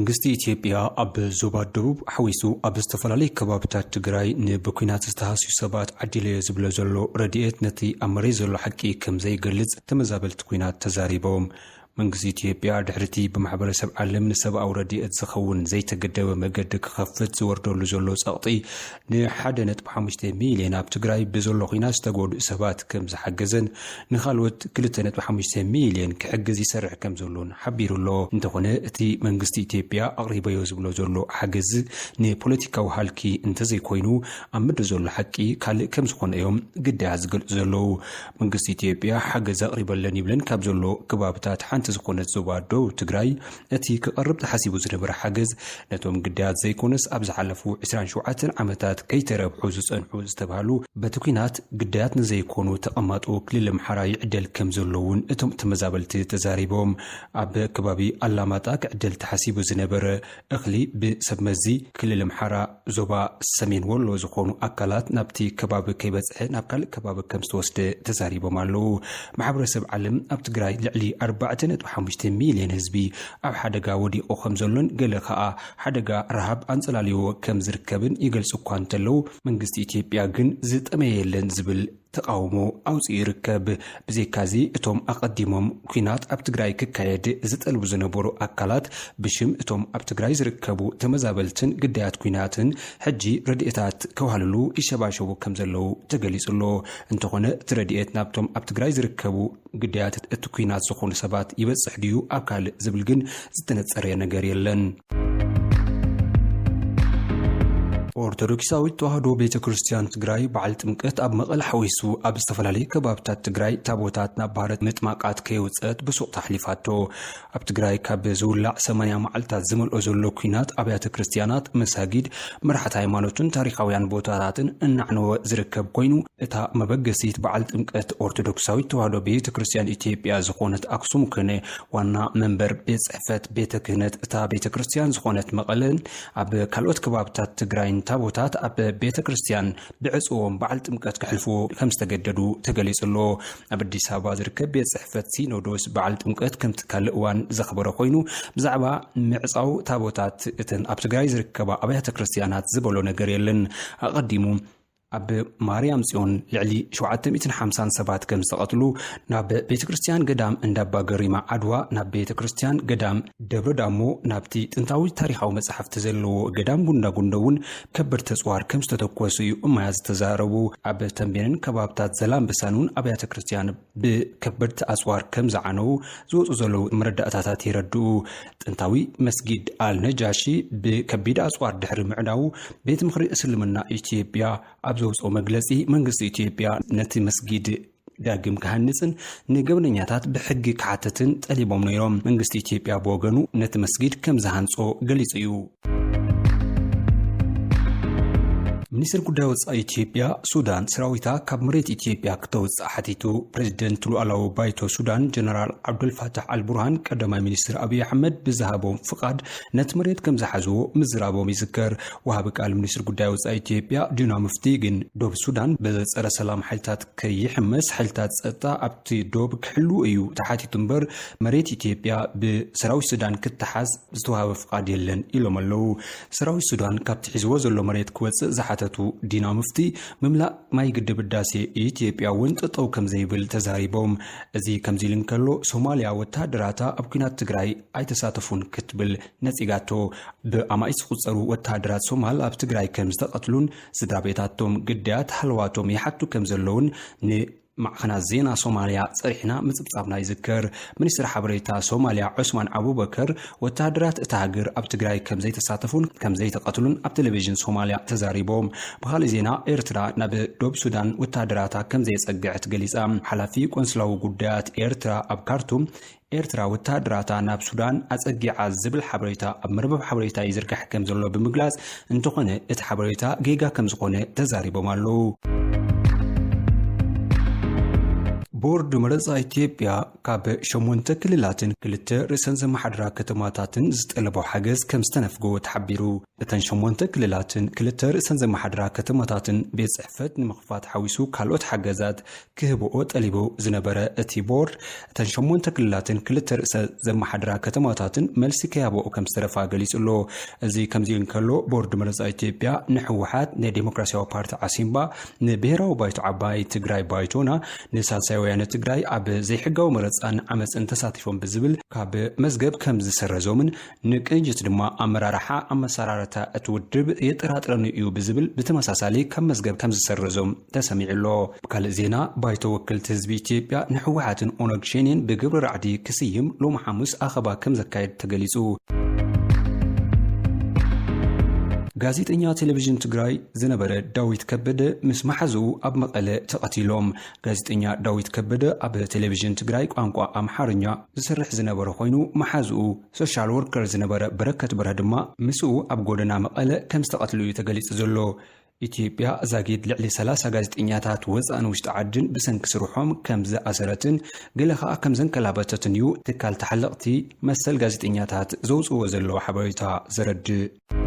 መንግስቲ ኢትዮጵያ ኣብ ዞባ ደቡብ ሓዊሱ ኣብ ዝተፈላለዩ ከባብታት ትግራይ ንብኲናት ዝተሃስዩ ሰባት ዓዲለዮ ዝብሎ ዘሎ ረድኤት ነቲ ኣብ መሬት ዘሎ ሓቂ ከም ዘይገልጽ ተመዛበልቲ ኲናት ተዛሪቦም። መንግስቲ ኢትዮጵያ ድሕሪቲ ብማሕበረሰብ ዓለም ንሰብኣዊ ረድኤት ዝኸውን ዘይተገደበ መገዲ ክኸፍት ዝወርደሉ ዘሎ ጸቕጢ ን ሓደ ነጥቢ ሓሙሽተ ሚልዮን ኣብ ትግራይ ብዘሎ ኲናት ዝተጎድኡ ሰባት ከም ዝሓገዘን ንኻልኦት ክልተ ነጥቢ ሓሙሽተ ሚልዮን ክሕግዝ ይሰርሕ ከም ዘሎን ሓቢሩ ኣሎ። እንተኾነ እቲ መንግስቲ ኢትዮጵያ ኣቕሪበዮ ዝብሎ ዘሎ ሓገዝ ንፖለቲካዊ ሃልኪ እንተዘይኮይኑ ኣብ ምድሪ ዘሎ ሓቂ ካልእ ከም ዝኾነ እዮም ግዳያት ዝገልጹ ዘለዉ። መንግስቲ ኢትዮጵያ ሓገዝ ኣቕሪበለን ይብለን ካብ ዘሎ ከባብታት ሓንቲ ዝኾነት ዞባ ደቡብ ትግራይ እቲ ክቐርብ ተሓሲቡ ዝነበረ ሓገዝ ነቶም ግዳያት ዘይኮነስ ኣብ ዝሓለፉ ዕስራን ሸውዓተን ዓመታት ከይተረብሑ ዝጸንሑ ዝተባህሉ በቲ ኲናት ግዳያት ንዘይኮኑ ተቐማጦ ክልል ኣምሓራ ይዕደል ከም ዘሎ እውን እቶም ተመዛበልቲ ተዛሪቦም። ኣብ ከባቢ ኣላማጣ ክዕደል ተሓሲቡ ዝነበረ እኽሊ ብሰብ መዚ ክልል ኣምሓራ ዞባ ሰሜን ወሎ ዝኾኑ ኣካላት ናብቲ ከባቢ ከይበጽሐ ናብ ካልእ ከባቢ ከም ዝተወስደ ተዛሪቦም ኣለዉ። ማሕበረሰብ ዓለም ኣብ ትግራይ ልዕሊ ኣርባዕተ ነጥቢ ሓሙሽተ ሚልዮን ህዝቢ ኣብ ሓደጋ ወዲቑ ከም ዘሎን ገለ ከኣ ሓደጋ ረሃብ ኣንጸላልይዎ ከም ዝርከብን ይገልጹ እኳ እንተለዉ፣ መንግስቲ ኢትዮጵያ ግን ዝጠመየ የለን ዝብል ተቓውሞ ኣውጺኡ ይርከብ። ብዘይካዚ እቶም ኣቐዲሞም ኲናት ኣብ ትግራይ ክካየድ ዝጠልቡ ዝነበሩ ኣካላት ብሽም እቶም ኣብ ትግራይ ዝርከቡ ተመዛበልትን ግዳያት ኲናትን ሕጂ ረድኤታት ከዋህልሉ ይሸባሸቡ ከም ዘለዉ ተገሊጹ ኣሎ። እንተኾነ እቲ ረድኤት ናብቶም ኣብ ትግራይ ዝርከቡ ግዳያት እቲ ኲናት ዝኾኑ ሰባት ይበጽሕ ድዩ ኣብ ካልእ ዝብል ግን ዝተነጸረ ነገር የለን። ኦርቶዶክሳዊት ተዋህዶ ቤተ ክርስቲያን ትግራይ በዓል ጥምቀት ኣብ መቐለ ሓዊሱ ኣብ ዝተፈላለዩ ከባብታት ትግራይ ታቦታት ናብ ባህረ ምጥማቃት ከየውፀት ብሱቕ ተሕሊፋቶ። ኣብ ትግራይ ካብ ዝውላዕ ሰማንያ መዓልታት ዝመልኦ ዘሎ ኲናት ኣብያተ ክርስቲያናት፣ መሳጊድ፣ መራሕቲ ሃይማኖትን ታሪኻውያን ቦታታትን እናዕነወ ዝርከብ ኮይኑ፣ እታ መበገሲት በዓል ጥምቀት ኦርቶዶክሳዊት ተዋህዶ ቤተ ክርስቲያን ኢትዮጵያ ዝኾነት ኣክሱም ኮነ ዋና መንበር ቤት ጽሕፈት ቤተ ክህነት እታ ቤተ ክርስቲያን ዝኾነት መቐለን ኣብ ካልኦት ከባብታት ትግራይን ታቦታት ኣብ ቤተ ክርስቲያን ብዕጽዎም በዓል ጥምቀት ከሕልፍዎ ከም ዝተገደዱ ተገሊጹ ኣሎ። ኣብ ኣዲስ ኣበባ ዝርከብ ቤት ጽሕፈት ሲኖዶስ በዓል ጥምቀት ከምቲ ካልእ እዋን ዘኽበረ ኮይኑ፣ ብዛዕባ ምዕጻው ታቦታት እተን ኣብ ትግራይ ዝርከባ ኣብያተ ክርስቲያናት ዝበሎ ነገር የለን። ኣቐዲሙ ኣብ ማርያም ጽዮን ልዕሊ ሸውዓተ ሚእትን ሓምሳን ሰባት ከም ዝተቐትሉ፣ ናብ ቤተ ክርስቲያን ገዳም እንዳባ ገሪማ ዓድዋ፣ ናብ ቤተ ክርስቲያን ገዳም ደብረ ዳሞ፣ ናብቲ ጥንታዊ ታሪኻዊ መጻሕፍቲ ዘለዎ ገዳም ጉንዳጉንዶ እውን ከበድቲ ኣጽዋር ከም ዝተተኮሱ እዩ እማያ ዝተዛረቡ። ኣብ ተንቤንን ከባብታት ዘላምበሳን እውን ኣብያተ ክርስቲያን ብከበድቲ ኣጽዋር ከም ዝዓነዉ ዝወጹ ዘለዉ መረዳእታታት የረድኡ። ጥንታዊ መስጊድ ኣል ነጃሺ ብከቢድ ኣጽዋር ድሕሪ ምዕናዉ፣ ቤት ምኽሪ እስልምና ኢትዮጵያ ኣብ ዘውጽኦ መግለጺ፣ መንግስቲ ኢትዮጵያ ነቲ መስጊድ ዳግም ክሃንጽን ንገበነኛታት ብሕጊ ክሓትትን ጠሊቦም ነይሮም። መንግስቲ ኢትዮጵያ ብወገኑ ነቲ መስጊድ ከም ዝሃንጾ ገሊጹ እዩ። ሚኒስትር ጉዳይ ወጻኢ ኢትዮጵያ፣ ሱዳን ሰራዊታ ካብ መሬት ኢትዮጵያ ክተውጽእ ሓቲቱ። ፕሬዚደንት ሉኣላዊ ባይቶ ሱዳን ጀነራል ዓብዱልፋታሕ ኣልቡርሃን ቀዳማይ ሚኒስትር ኣብይ ኣሕመድ ብዝሃቦም ፍቓድ ነቲ መሬት ከም ዝሓዝዎ ምዝራቦም ይዝከር። ወሃቢ ቃል ሚኒስትር ጉዳይ ወጻኢ ኢትዮጵያ ዲና ሙፍቲ ግን ዶብ ሱዳን ብጸረ ሰላም ሓይልታት ከይሕመስ ሓይልታት ጸጥታ ኣብቲ ዶብ ክሕልዉ እዩ ተሓቲቱ እምበር መሬት ኢትዮጵያ ብሰራዊት ሱዳን ክትሓዝ ዝተዋህበ ፍቓድ የለን ኢሎም ኣለዉ። ሰራዊት ሱዳን ካብቲ ሒዝዎ ዘሎ መሬት ክወጽእ ዝሓተቱ ዲና ሙፍቲ፣ ምምላእ ማይ ግድብ ህዳሴ ኢትዮጵያ እውን ጠጠው ከም ዘይብል ተዛሪቦም። እዚ ከምዚ ኢሉ እንከሎ፣ ሶማልያ ወተሃደራታ ኣብ ኲናት ትግራይ ኣይተሳተፉን ክትብል ነጺጋቶ። ብኣማኢት ዝቑጸሩ ወተሃደራት ሶማል ኣብ ትግራይ ከም ዝተቐትሉን ስድራ ቤታቶም ግዳያት ሃለዋቶም ይሓቱ ከም ዘለውን ን ማዕኸናት ዜና ሶማልያ ጸሪሕና ምጽብጻብና ይዝከር። ሚኒስትር ሓበሬታ ሶማልያ ዑስማን ኣቡበከር፣ ወተሃደራት እታ ሃገር ኣብ ትግራይ ከም ዘይተሳተፉን ከም ዘይተቐትሉን ኣብ ቴሌቪዥን ሶማልያ ተዛሪቦም። ብኻልእ ዜና፣ ኤርትራ ናብ ዶብ ሱዳን ወተሃደራታ ከም ዘየጸግዐት ገሊጻ። ሓላፊ ቆንስላዊ ጉዳያት ኤርትራ ኣብ ካርቱም፣ ኤርትራ ወተሃደራታ ናብ ሱዳን ኣጸጊዓ ዝብል ሓበሬታ ኣብ መርበብ ሓበሬታ ይዝርጋሕ ከም ዘሎ ብምግላጽ፣ እንተኾነ እቲ ሓበሬታ ጌጋ ከም ዝኾነ ተዛሪቦም ኣለዉ። ቦርድ መረፃ ኢትዮጵያ ካብ ሸሞንተ ክልላትን ክልተ ርእሰን ዘመሓድራ ከተማታትን ዝጠለቦ ሓገዝ ከም ዝተነፍጎ ተሓቢሩ። እተን ሸሞንተ ክልላትን ክልተ ርእሰን ዘመሓድራ ከተማታትን ቤት ጽሕፈት ንምኽፋት ሓዊሱ ካልኦት ሓገዛት ክህብኦ ጠሊቡ ዝነበረ እቲ ቦርድ፣ እተን ሸሞንተ ክልላትን ክልተ ርእሰ ዘመሓድራ ከተማታትን መልሲ ከያብኦ ከም ዝተረፋ ገሊጹ ኣሎ። እዚ ከምዚ እንከሎ፣ ቦርድ መረጻ ኢትዮጵያ ንህወሓት፣ ንዴሞክራሲያዊ ፓርቲ ዓሲምባ፣ ንብሔራዊ ባይቶ ዓባይ ትግራይ ባይቶና፣ ንሳልሳይ ወያነ ትግራይ ኣብ ዘይሕጋዊ መረጻን ዓመጽን ተሳቲፎም ብዝብል ካብ መዝገብ ከም ዝሰረዞምን ንቅንጅት ድማ ኣመራርሓ ኣመሰራርታ እቲ ውድብ የጠራጥረኒ እዩ ብዝብል ብተመሳሳሊ ካብ መዝገብ ከም ዝሰረዞም ተሰሚዑ ኣሎ። ብካልእ ዜና፣ ባይቶ ወክልቲ ህዝቢ ኢትዮጵያ ንህወሓትን ኦነግ ሸኔን ብግብሪ ራዕዲ ክስይም ሎሚ ሓሙስ ኣኸባ ከም ዘካየድ ተገሊጹ። ጋዜጠኛ ቴሌቪዥን ትግራይ ዝነበረ ዳዊት ከበደ ምስ መሓዝኡ ኣብ መቐለ ተቐቲሎም። ጋዜጠኛ ዳዊት ከበደ ኣብ ቴሌቪዥን ትግራይ ቋንቋ ኣምሓርኛ ዝሰርሕ ዝነበረ ኮይኑ፣ መሓዝኡ ሶሻል ወርከር ዝነበረ በረከት በርሀ ድማ ምስኡ ኣብ ጎደና መቐለ ከም ዝተቐትሉ እዩ ተገሊጹ ዘሎ። ኢትዮጵያ ዛጊድ ልዕሊ ሰላሳ ጋዜጠኛታት ወፃእን ውሽጢ ዓድን ብሰንኪ ስርሖም ከም ዝኣሰረትን ገለ ኸኣ ከም ዘንከላበተትን እዩ ትካል ተሓለቕቲ መሰል ጋዜጠኛታት ዘውፅዎ ዘለዉ ሓበሬታ ዘረድእ።